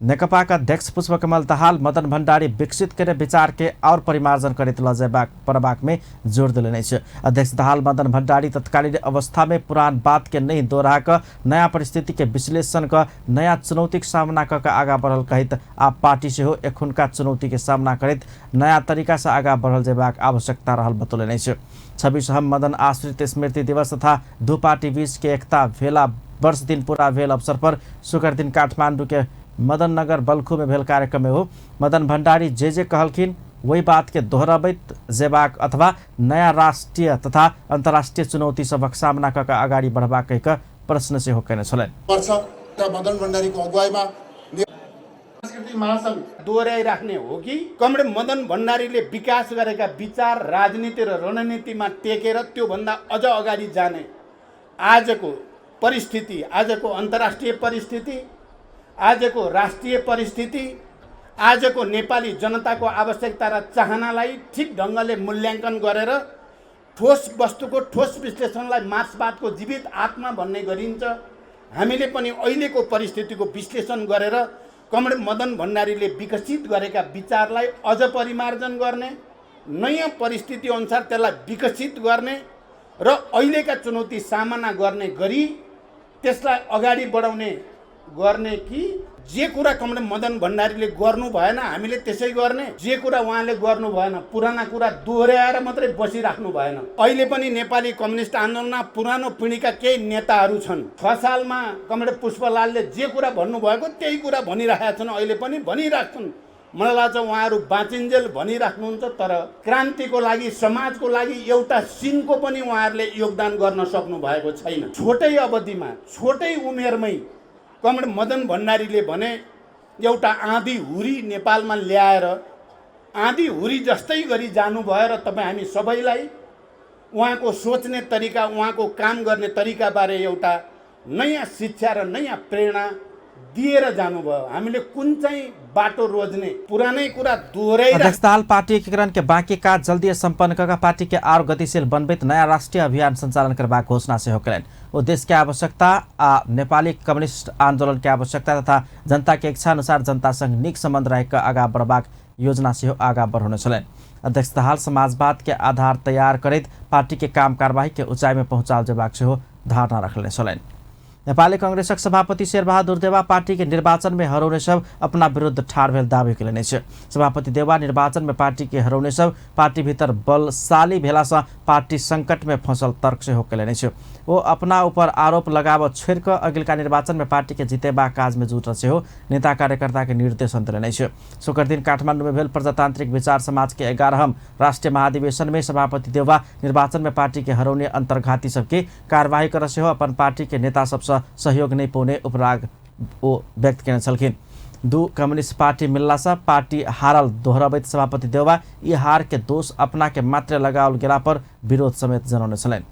नेकपा का अध्यक्ष पुष्पकमल दाहाल मदन भण्डारी विकसित करे विचार के और परिमार्जन करैत ल जयबाक पड़बाक में जोर देलनि अछि। अध्यक्ष दाहाल मदन भण्डारी तत्कालीन अवस्था में पुरान बात के नहीं दोहरा क नया परिस्थिति के विश्लेषण क नया चुनौती के सामना क आगा बढ़ल कहैत आ पार्टी सेहो एखुनका चुनौती के सामना करैत नया तरीका से आगा बढ़ल जयबाक आवश्यकता रहल बतौलनि अछि। 26 हम मदन आश्रित स्मृति दिवस तथा दू पार्टी बीच के एकता भेला वर्ष दिन पूरा भेल अवसर पर शुक्र दिन काठमांडू के मदन नगर बल्खू में भेल कार्यक्रम में हो मदन भण्डारी जे जे कहलखिन वही बात के दोहराबैत जेबाक अथवा नया राष्ट्रीय तथा अंतर्राष्ट्रीय चुनौती सभक सामना क अगाडि बढ़बाक कहि क प्रश्न सेहो केने छलनि। मदन भण्डारीको अगुवाईमा महासंघ दोहोऱ्याइराख्ने हो कि कमरेड मदन भण्डारीले विकास गरेका विचार, राजनीति र रणनीतिमा टेकेर त्योभन्दा अझ अगाडि जाने आजको परिस्थिति, आजको अन्तर्राष्ट्रिय परिस्थिति, आजको राष्ट्रिय परिस्थिति, आजको नेपाली जनताको आवश्यकता र चाहनालाई ठिक ढङ्गले मूल्याङ्कन गरेर ठोस वस्तुको ठोस विश्लेषणलाई मार्क्सवादको जीवित आत्मा भन्ने गरिन्छ। हामीले पनि अहिलेको परिस्थितिको विश्लेषण गरेर कमरेड मदन भण्डारीले विकसित गरेका विचारलाई अझ परिमार्जन गर्ने, नयाँ परिस्थिति अनुसार त्यसलाई विकसित गर्ने र अहिलेका चुनौती सामना गर्ने गरी त्यसलाई अगाडि बढाउने गर्ने कि जे कुरा कमरेड मदन भण्डारीले गर्नु भएन हामीले त्यसै गर्ने, जे कुरा उहाँले गर्नु भएन पुराना कुरा दोहोऱ्याएर मात्रै बसिराख्नु भएन। अहिले पनि नेपाली कम्युनिस्ट आन्दोलनमा पुरानो पिँढीका केही नेताहरू छन्। 6 सालमा कमरेड पुष्पलालले जे कुरा भन्नुभएको त्यही कुरा भनिरहेका छन्, अहिले पनि भनिराख्छन्। मलाई लाग्छ उहाँहरू बाँचिन्जेल भनिराख्नुहुन्छ, तर क्रान्तिको लागि, समाजको लागि एउटा सिनको पनि उहाँहरूले योगदान गर्न सक्नु भएको छैन। छोटै अवधिमा, छोटै उमेरमै कमरेड मदन भण्डारीले भने एउटा आँधी हुरी नेपालमा ल्याएर आँधी हुरी जस्तै गरी जानुभयो र तपाईँ हामी सबैलाई उहाँको सोच्ने तरिका, उहाँको काम गर्ने तरिकाबारे एउटा नयाँ शिक्षा र नयाँ प्रेरणा दिएर जानुभयो। हामीले कुन चाहिँ बाटो रोज्ने, पुरानै कुरा दोहोऱ्याइ। अध्यक्ष दाहाल पार्टी एकीकरण के बाँकी काज जल्दी सम्पन्न कऽ पार्टी के आर गतिशील बनबैत नया राष्ट्रिय अभियान संचालन करबाक घोषणा सेहो कयलनि। ओ देश के आवश्यकता आ नेपाली कम्युनिस्ट आंदोलन के आवश्यकता तथा जनता के इच्छा अनुसार जनता संग नीक संबंध राखि कऽ आगाँ बढ़बाक योजना सेहो आगाँ बढ़ौने छलनि। अध्यक्ष दाहाल समाजवाद के आधार तैयार करैत पार्टी के काम कार्यवाही के ऊंचाई में पहुँचाओल जेबाक सेहो धारणा रखने छलनि। नेपाली कांग्रेसक सभापति शेरबहादुर देवा पार्टी के निर्वाचन में हरौने सब अपना विरुद्ध ठाढ़ भेल दावी कयलनि अछि। सभापति देवा निर्वाचन में पार्टी के हरौने सब पार्टी भीतर बलशाली भेलासँ पार्टी संकट में फंसल तर्क सेहो कयलनि अछि। ओ अपना ऊपर आरोप लगाबऽ छोड़ि कऽ अगिलका निर्वाचन में पार्टी के जितेबाक काज में जुटल सेहो नेता कार्यकर्ता के निर्देशन देलनि अछि। शुक्र दिन काठमांडू में भेल प्रजातांत्रिक विचार समाज के 11वां राष्ट्रीय महाधिवेशन में सभापति देवा निर्वाचन में पार्टी के हरौने अंतर्घाती सबके कार्यवाही कर सेहो अपन पार्टी के नेता सबसँ सहयोग नहीं पौने उपराग ओ व्यक्त केने छलखिन। दू कम्युनिस्ट पार्टी मिललासँ पार्टी हारल दोहरबैत सभापति देवा ई हार के दोष अपना के मात्र लगाओल गेला पर विरोध समेत जनौने छलनि।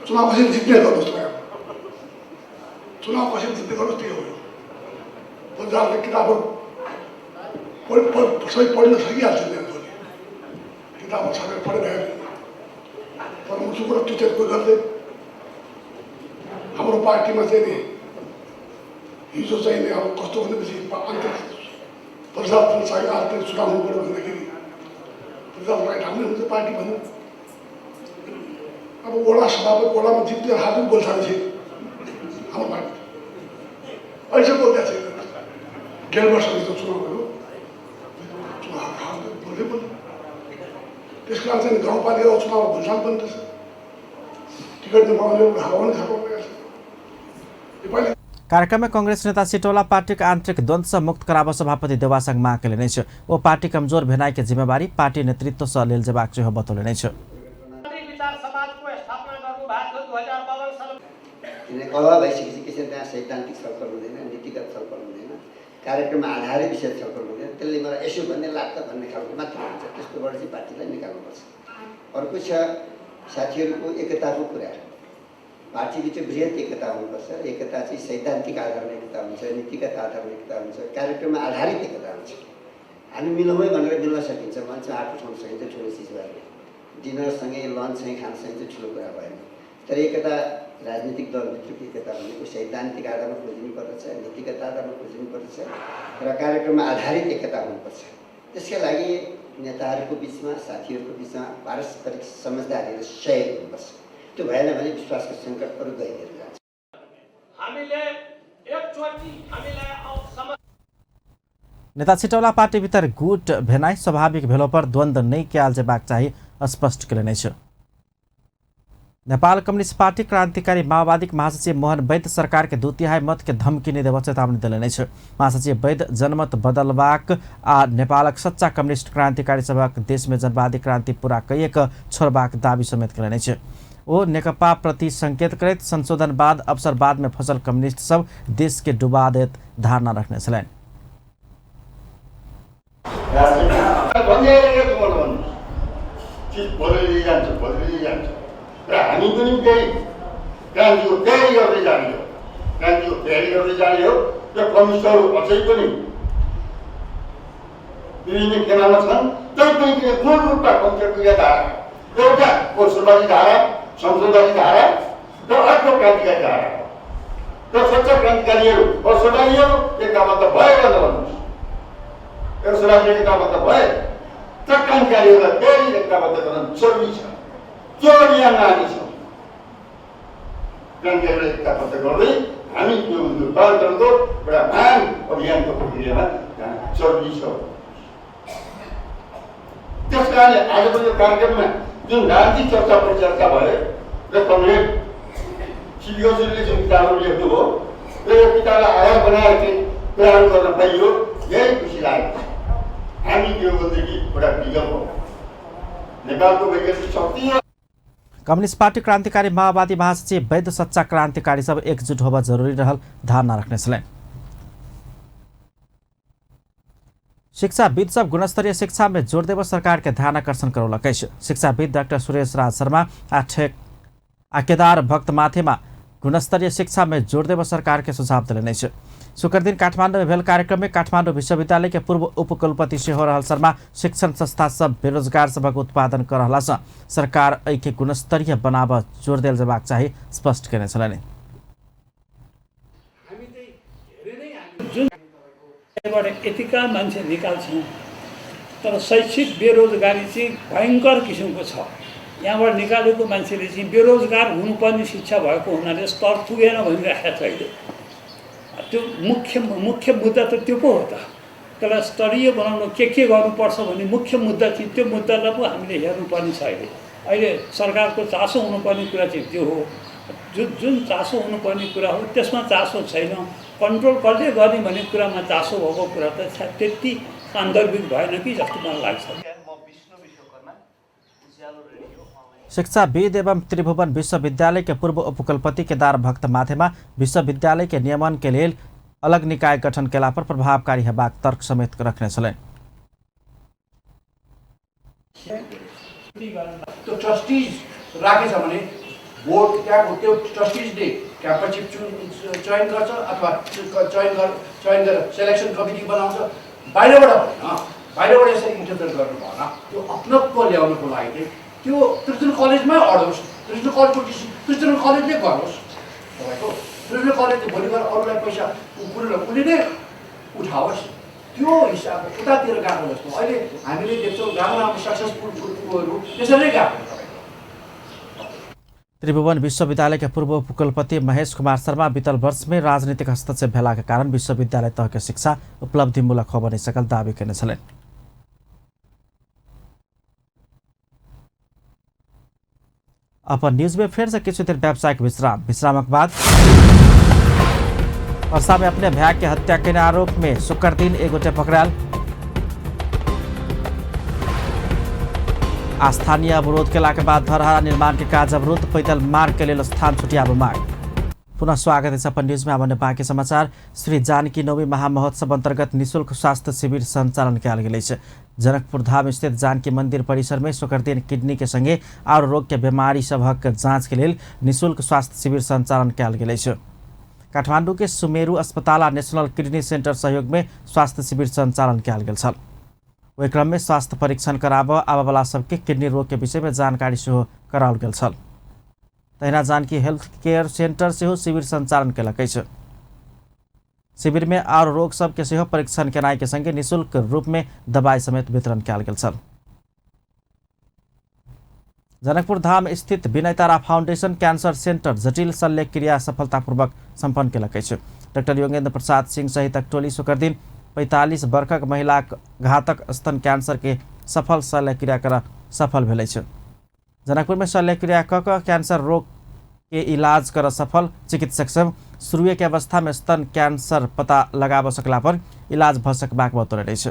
चुनाव कसरी जित्ने गर्नुहोस्, चुनाव कसरी जित्ने गर्नुहोस् त्यही हो। बजारले किताबहरू सबै पढ्न सकिहाल्छ, किताबहरू सबै पढिरहेको, तर मुसुको र टिचर कोही गर्दैन। हाम्रो पार्टीमा चाहिँ नि हिजो चाहिँ नि अब कस्तो भनेपछि अन्त्य प्रजातन्त्र आन्तरिक चुनाव हुनु पऱ्यो भन्दाखेरि प्रजातन्त्र राम्रै हुन्छ पार्टी भन्यो। अब वडा सभापति वडामा जित्ने हात पनि बोल्छ छैन हाम्रो पार्टी, अहिले बोल्दा छैन। 1.5 वर्षभित्र चुनाव भयो, चुनाव बोल्दै बोल्यो। त्यस कारण चाहिँ गाउँपालिकाको चुनाव भुलसाल पनि रहेछ, टिकट नपाउने हराउने खराउने। कार्यक्रम में कांग्रेस नेता सिटोला पार्टी के आंतरिक द्वंद्व से मुक्त कराबऽ सभापति देवासँग माग कयलनि अछि। ओ पार्टी कमजोर भेनाइ के जिम्मेवारी पार्टी नेतृत्व से लेल जेबाक सेहो बतौलनि अछि। कलह भइसकेपछि के छ, त्यहाँ सैद्धान्तिक छलफल हुँदैन, नीतिगत छलफल हुँदैन, कार्यक्रममा आधारित विषय छलफल हुँदैन। त्यसले मलाई यसो भन्ने लाग्छ भन्ने खालको मात्र हुन्छ। त्यस्तोबाट चाहिँ पार्टीलाई निकाल्नुपर्छ। अर्को छ साथीहरूको एकताको कुरा। पार्टीभित्र बृहत एकता हुनुपर्छ। एकता चाहिँ सैद्धान्तिक आधारमा एकता हुन्छ, नीतिगत आधारमा एकता हुन्छ, कार्यक्रममा आधारित एकता हुन्छ। हामी मिलौँ है भनेर मिल्न सकिन्छ, मञ्चमा हात उठाउन सकिन्छ, ठुलो चिज भएन। डिनरसँगै लन्चसँगै खान सकिन्छ, ठुलो कुरा भएन। तर एकता राजनीतिक दलभित्रको एकता भनेको सैद्धान्तिक आधारमा खोजिनुपर्दछ, नीतिगत आधारमा खोजिनुपर्दछ र कार्यक्रममा आधारित एकता हुनुपर्छ। त्यसका लागि नेताहरूको बिचमा, साथीहरूको बिचमा पारस्परिक समझदारी र सहयोग हुनुपर्छ। त्यो भएन भने विश्वासको सङ्कट अरू गहिरिएर जान्छ। नेता छिटौला पार्टीभित्र गुट भेनाइ स्वाभाविक भेलोपर द्वन्द्व नहि कयल जेबाक चाही स्पष्ट कयलनि अछि। नेपाल कम्युनिस्ट पार्टी क्रांतिकारी माओवादीक महासचिव मोहन वैद्य सरकार के 2/3 मत के धमकी नहि देबऽ चेतावनी देलनि अछि। महासचिव वैद्य जनमत बदलबाक आ नेपालक सच्चा कम्युनिस्ट क्रांतिकारी सभक देश में जनवादी क्रांति पूरा कइए कऽ छोड़बाक दावी समेत कयलनि अछि। ओ नेकपा प्रति संकेत करैत संशोधनवाद अवसरवाद में फसल कम्युनिस्ट सब देश के डुबा देत धारणा रखने छलनि। र हामी पनि त्यही क्रान्तिको तयारी गर्दै जाने हो, क्रान्तिको तयारी गर्दै जाने हो। र कम्युनिस्टहरू अझै पनि विभिन्न खेमामा छन्, तैपनि किन मूल रूपमा कम्युनिस्टको दुईवटा धारा, एउटा कौशलवादी धारा, संशोधनवादी धारा र अर्को क्रान्तिकारी धारा। र सच्चा क्रान्तिकारीहरू अवसरवादीहरू एकताबद्ध भए भन्नुहोस्, अवसरवादी एकताबद्ध भए तर क्रान्तिकारीहरूलाई फेरि एकताबद्ध गर्न जरुरी छ। त्यो अभियानमा हामी छौँ। क्रान्तिकारीहरूलाई एकताबद्ध गर्दै हामी त्यो रूपान्तरणको एउटा महान अभियानको प्रक्रियामा जान जरुरी छ। त्यस कारणले आजको यो कार्यक्रममा जुन राजनीतिक चर्चा परिचर्चा भयो र कमरेड शिवगौरीले जुन किताबहरू लेख्नुभयो र यो किताबलाई आधार बनाएर चाहिँ कुराहरू गर्न पाइयो, धेरै खुसी लागेको छ। हामी के हो भनेदेखि एउटा विकल्प हो, नेपालको वैकल्पिक शक्ति हो। कम्युनिस्ट पार्टी क्रांतिकारी माओवादी महासचिव वैद्य सच्चा क्रांतिकारी सब एकजुट होबा जरूरी रहल धारणा रखने छलनि। शिक्षाविद सब गुणस्तरीय शिक्षा में जोर देव सरकार के ध्यान आकर्षण करौलक अछि। शिक्षाविद डाक्टर सुरेश राज शर्मा आ केदार भक्त माथेमा गुणस्तरीय शिक्षा में जोर देब सरकार के सुझाव देलनि अछि। शुक्रदिन काठमांडू में भेल कार्यक्रम में काठमांडू विश्वविद्यालय के पूर्व उपकुलपति सेहो रहल शर्मा शिक्षण संस्था सब बेरोजगार सभक उत्पादन कर रहला सँ सरकार एहि के गुणस्तरीय बनाब जोर देल जेबाक चाही स्पष्ट केने छलनि। जुन यतिका मान्छे निकाल्छौँ तर शैक्षिक बेरोजगारी चाहिँ भयङ्कर किसिमको छ। यहाँबाट निकालेको मान्छेले चाहिँ बेरोजगार हुनुपर्ने शिक्षा भएको हुनाले स्तर पुगेन भनिराखेको छ अहिले। त्यो मुख्य मुख्य मुद्दा त त्यो पो हो त। त्यसलाई स्तरीय बनाउन के गर्नुपर्छ भन्ने मुख्य मुद्दा चाहिँ त्यो मुद्दालाई पो हामीले हेर्नुपर्ने छ अहिले। अहिले सरकारको चासो हुनुपर्ने कुरा चाहिँ त्यो हो। जुन जुन चासो हुनुपर्ने कुरा हो त्यसमा चासो छैन। कन्ट्रोल कसले गर्ने भन्ने कुरामा चासो भएको कुरा त त्यति सान्दर्भिक भएन कि जस्तो मलाई लाग्छ। शिक्षाविद एवं त्रिभुवन विश्वविद्यालय के पूर्व उपकुलपति केदार भक्त माथेमा विश्वविद्यालय के नियमन के लेल अलग निकाय गठन केला पर प्रभावकारी हेबाक तर्क समेत रखने छलनि। त्यो ट्रस्टिज राखेछ भने बोर्ड त्यहाँको त्यो ट्रस्टिजले क्याम्पस चिफ चयन गर्छ अथवा चयन गरेर सेलेक्सन कमिटी बनाउँछ। बाहिरबाट होइन, बाहिरबाट यसरी इन्टरफेयर गर्नु भएन। त्यो अपनत्व ल्याउनुको लागि चाहिँ त्यो त्रिशुल कलेजमै अडोस्, त्रिशुल कलेजको त्रिशुल कलेजले गरोस्। तपाईँको त्रिशुल कलेजले भोलि गएर अरूलाई पैसा कुरेर उसले नै उठाओस्। त्यो हिसाबको उतातिर गएको जस्तो अहिले हामीले देख्छौँ। राम्रो राम्रो सक्सेसफुल उहरू त्यसरी नै गएको। त्रिभुवन विश्वविद्यालय के पूर्व उपकुलपति महेश कुमार शर्मा बीतल वर्ष में राजनीतिक हस्तक्षेप भेला के कारण विश्वविद्यालय तह के शिक्षा उपलब्धिमूलक हो बनि सकल दावी केने छलनि। अपन न्यूज में फेर से किछु देर व्यावसायिक विश्राम। विश्रामक बाद वर्षा में अपने भाई के हत्या के आरोप में शुक्र दिन एक गोटे पकड़ायल। स्थानीय अवरोध केला के बाद धरहरा निर्माण के काज अवरुद्ध, पैदल मार्ग के लेल स्थान छुटियाब माग। पुनः स्वागत है अपन न्यूज में। आब बाँकी समाचार। श्री जानकी नवमी महामहोत्सव अंतर्गत निःशुल्क स्वास्थ्य शिविर संचालन कयल गेल अछि। जनकपुर धाम स्थित जानकी मंदिर परिसर में शुक्रदिन किडनी के संगे और रोग के बीमारी सभक जांच के लेल निःशुल्क स्वास्थ्य शिविर संचालन कयल गेल अछि। काठमांडू के सुमेरु अस्पताल आ नेशनल किडनी सेंटर सहयोग में स्वास्थ्य शिविर संचालन कयल गेल छल। ओहि क्रम में स्वास्थ्य परीक्षण कराबऽ आबयवला सबके किडनी रोग के विषय में जानकारी सेहो कराओल गेल छल। तहिना जानकी हेल्थ केयर सेंटर सेहो शिविर संचालन केलक अछि। शिविर में आर रोग सबके सेहो परीक्षण केनाइ के संगे निःशुल्क रूप में दवाई समेत वितरण कयल गेल छल। जनकपुर धाम स्थित विनय तारा फाउंडेशन कैंसर सेंटर जटिल शल्यक्रिया सफलतापूर्वक सम्पन्न केलक अछि। डॉक्टर योगेंद्र प्रसाद सिंह सहितक टोली शुक्रदिन 45 वर्षक महिला घातक स्तन कैंसर के सफल शल्यक्रिया कर सफल भेल अछि। जनकपुर में शल्यक्रिया क कैंसर रोग के इलाज कर सफल चिकित्सक सब शुरुए के अवस्था में स्तन कैंसर पता लगाब सकला पर इलाज भ सकबाक बतौने अछि।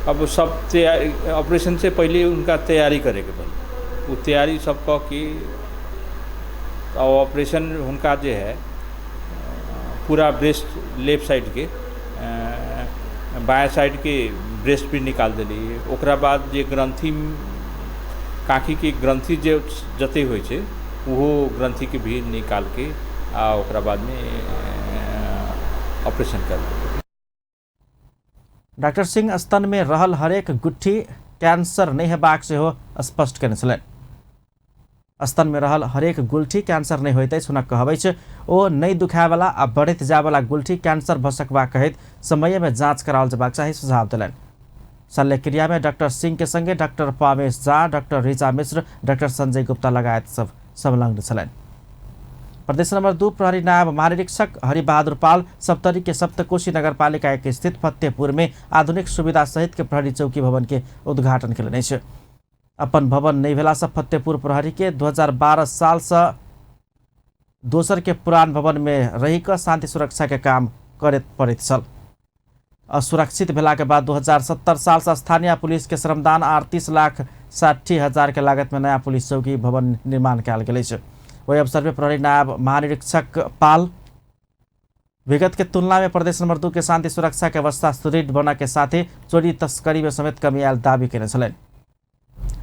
अब सब तैयारी ऑपरेशन से पहले उनका तैयारी करे के पड़ी, वो तैयारी सब क के और ऑपरेशन उनका जो है पूरा ब्रेस्ट लेफ्ट साइड के बाएँ साइड के ब्रेस्ट भी निकाल दिली। ओकरा बाद जे ग्रंथि काँखी के ग्रंथि जे जते होइ छै ओहो ग्रंथि के भी निकाल के आ ओकरा बाद में ऑपरेशन कर। डॉक्टर सिंह स्तन में रहल हरेक गुट्ठी कैंसर नहीं हेबाक सेहो स्पष्ट केने छलनि। स्तन में रहल हरेक गुलठी कैंसर नहीं होइत अछि हुनक कहब अछि। ओ नहि दुखायवला आ बढ़ैत जायवला गुलठी कैंसर भऽ सकबाक कहैत समय में जांच कराओल जेबाक चाही सुझाव देलनि। शल्यक्रिया में डॉक्टर सिंह के संगे doctor Pamesh Jha, doctor Richa Mishra, doctor Sanjay Gupta लगायत सब संलग्न छलनि। प्रदेश नंबर 2 प्रहरी नायब महानिरीक्षक हरिबहादुर पाल सप्तरी के सप्तकोशी नगरपालिका 1 स्थित फतेहपुर में आधुनिक सुविधा सहित के प्रहरी चौकी भवन के उद्घाटन केलनि अछि। अपन भवन नहीं भेला से फतेहपुर प्रहरी के 2012 साल से दोसर के पुरान भवन में रही कऽ शांति सुरक्षा के काम करैत पड़ैत छल। असुरक्षित भेला के बाद 2070 साल से स्थानीय पुलिस के श्रमदान 38,60,000 के लागत में नया पुलिस चौकी भवन निर्माण कयल गेल अछि। ओहि अवसर पर प्रहरी नायब महानिरीक्षक पाल विगत के तुलना में प्रदेश नंबर 2 के शांति सुरक्षा के अवस्था सुदृढ़ बना के साथ ही चोरी तस्करी में समेत कमी आयल दावी केने छलनि।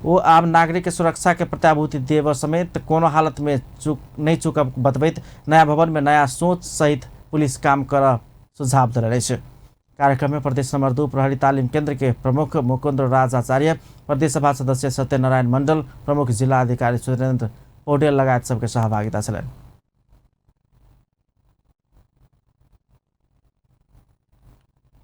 ओ आब नागरिक के सुरक्षा के प्रत्याभूति देव समेत कोनो हालत में चूक नहीं चूकब बतबैत नया भवन में नया सोच सहित पुलिस काम कर सुझाव देने अछि। कार्यक्रम में प्रदेश नंबर 2 प्रहरी तालिम केंद्र के प्रमुख मुकुंद राज आचार्य, प्रदेश सभा सदस्य सत्यनारायण मंडल, प्रमुख जिला अधिकारी सुरेंद्र पौडेल लगायत सबके सहभागिता छलनि।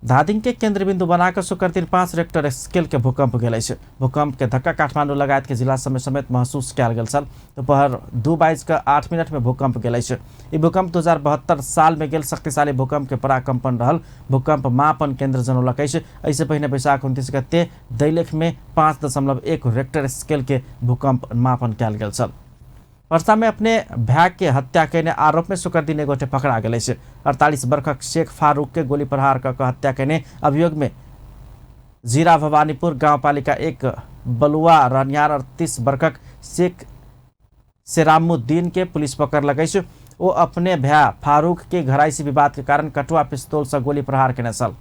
धादिङ के केन्द्रबिन्दु बनाकर शुक्र दिन 5 रेक्टर स्केल के भूकंप गेल अछि। भूकंप के धक्का काठमाडौँ लगायत के जिला समय समेत महसूस कयल गेल छल। दोपहर 2:08 में भूकंप गेल अछि। ई भूकंप 2072 साल में गेल शक्तिशाली भूकंप के पराकंपन रहल भूकंप मापन केंद्र जनौलक अछि। एहिसँ पहिने वैशाख 29 गते दैलेख में 5.1 रेक्टर स्केल के भूकंप मापन कयल गेल छल। पर्सा में अपने भाई के हत्या केने आरोप में शुक्र दिन एक गोटे पकड़ा गेल अछि। 48 वर्षक शेख फारूक के गोली प्रहार कऽ के हत्या केने अभियोग में जीरा भवानीपुर गांवपालिका 1 बलुआ रहनिहार 38 वर्षक शेख सेरामुद्दीन के पुलिस पकड़लक अछि। ओ अपने भाई फारूक के घराइसी विवाद के कारण कटुआ पिस्तौल से गोली प्रहार केने छल।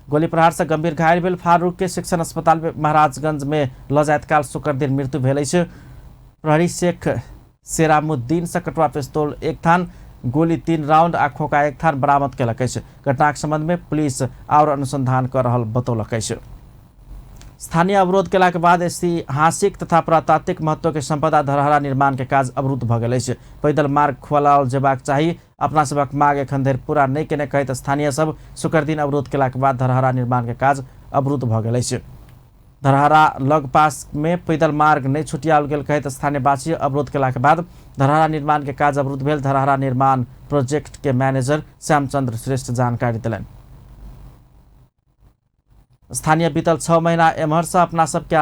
गोली प्रहार से गंभीर घायल भेल फारूक के शिक्षण अस्पताल महाराजगंज में लऽ जाइत काल शुक्र दिन मृत्यु भेल अछि। प्रहरी शेख सेरामुद्दीन से कटुआ पिस्तौल 1 थान, गोली 3 राउंड आ खोका 1 थान बरामद केलक अछि। घटनाक संबंध में पुलिस और अनुसंधान कर रहल बतौलक अछि। स्थानीय अवरोध केला के बाद ऐतिहासिक तथा पुरातात्विक महत्व के संपदा धरहरा निर्माण के काज अवरुद्ध भ गेल अछि। पैदल मार्ग खोलाओल जेबाक चाही, अपना सभक माग एखन धरि पूरा नहि केने कहैत स्थानीय सब शुक्र दिन अवरोध केला के बाद धरहरा निर्माण के काज अवरुद्ध भ गेल अछि। धरहरा लग पास में पैदल मार्ग नहीं छुटियाओल गेल कहैत स्थानीयवासी अवरोध केला के बाद धरहरा निर्माण के काज अवरुद्ध भेल। धरहरा निर्माण प्रोजेक्ट के मैनेजर श्यामचंद्र श्रेष्ठ जानकारी दिलनि। स्थानीय बीतल 6 महीना एम्हर से अपना सबके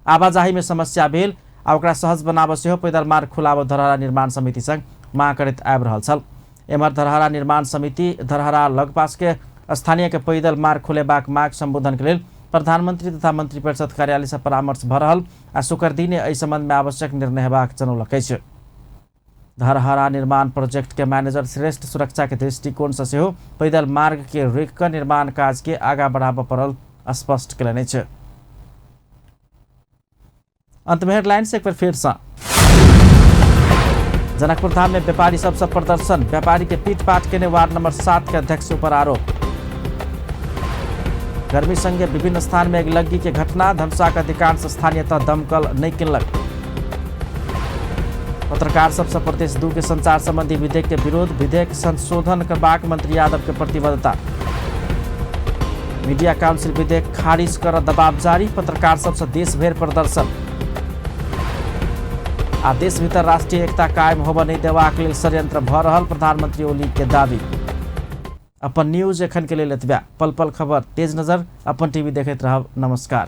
आवाजाही में समस्या भेल आ ओकरा सहज बनाबऽ सेहो पैदल मार्ग खुलाबऽ धरहरा निर्माण समिति संग मांग करैत आबि रहल छल। एम्हर धरहरा निर्माण समिति धरहरा लगपास के स्थानीय के पैदल मार्ग खोलेबाक माग संबोधन के लेल प्रधानमंत्री तथा मंत्रिपरिषद कार्यालय से परामर्श भ रहल आ शुक्र दिन एहि संबंध में आवश्यक निर्णय हेबाक जनौलक अछि। धरहरा निर्माण प्रोजेक्ट के मैनेजर श्रेष्ठ सुरक्षा के दृष्टिकोण से सेहो पैदल मार्ग के रोकि कऽ निर्माण काज के आगा बढ़ाबऽ पड़ल स्पष्ट केलनि अछि। अंत में हेडलाइन से एक बेर फेर सँ। जनकपुर धाम में व्यापारी सबसे प्रदर्शन, व्यापारी के पीट पाट केने वार्ड नंबर 7 के अध्यक्ष ऊपर आरोप। गर्मी संगे विभिन्न स्थान में अगिलग्गी के घटना, धनुषा के अधिकांश स्थानीय तह दमकल नहीं किनलक। पत्रकार सबसे प्रदेश 2 के संचार संबंधी विधेयक के विरोध, विधेयक संशोधन करबाक मंत्री यादव के प्रतिबद्धता। मीडिया काउंसिल विधेयक खारिज कर दबाव जारी, पत्रकार सबसे देश भरि प्रदर्शन। आ देश भीतर राष्ट्रीय एकता कायम होबऽ नहीं देबाक लेल षड्यंत्र भ रहल प्रधानमंत्री ओली के दावी। अपन न्यूज एखन के लेल एतबे। पल पल खबर तेज नजर अपन टीवी देखैत रहब। नमस्कार।